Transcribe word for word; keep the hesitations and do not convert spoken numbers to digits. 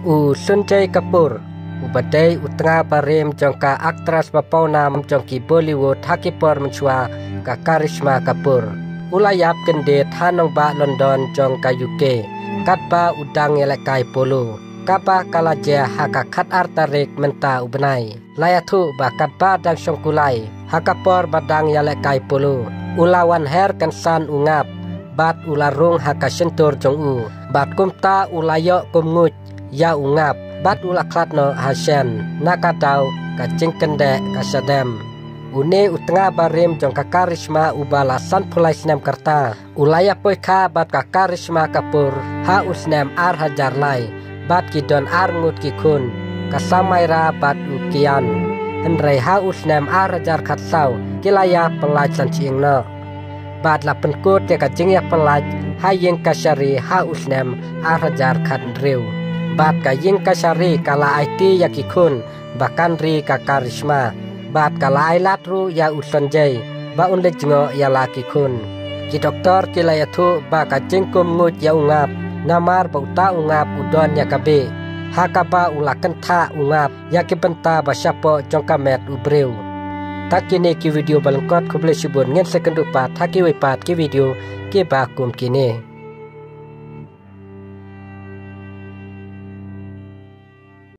U Sanjay Kapoor, u ba dei u tnga barim jong ka actress ba pawnam jong ki Bollywood ha ki por mynshuwa, ka Karisma Kapoor, u la ïap kyndit ha nongbah London jong ka U K, katba u dang ïalehkai polo, kaba ka la jia ha ka khatar tarik mynta u bnai. La ïathuh ba katba dang shong kulai, ha ka por ba dang ïalehkai polo, u la wan her kynsan u ngap, bad u la rung ha ka shyntur jong u, bad kumta u la ïoh kumnguid ïa u ngap, bad u la khlad noh ha shen, na ka daw ka jingkyndeh ka shadem. Une u tnga barim jong ka Karisma uba la sanphew lai snem ka rta, u la ïapoikha bad ka Karisma Kapoor ha u snem ar hajar lai, bad ki don ar ngut ki khun, ka Samaira bad u Kian. Hynrei ha u snem ar hajar khatsaw ki la ïapyllait san shyieng noh, bad la pynkut ïa ka jingïapyllait ha ïing kashari ha u snem ar hajar khathynriew. Bad ka ïing kashari ka la aiti ïa ki khun ba kan ri ka Karisma, bad ka la ailad ruh ïa u Sanjay ba un leit jngoh ïa la ki khun. Ki doktor ki la ïathuh ba ka jingkumnguid ïa u ngap, namar ba uta u ngap u don ïa ka bih, ha kaba u la kynthah u ngap ïa ki bynta ba shapoh jong ka met u briew. Ta kine ki video ba lyngkot, khublei shibun, ngin sa ïakynduh pat ha kiwei pat ki video kiba kum kine.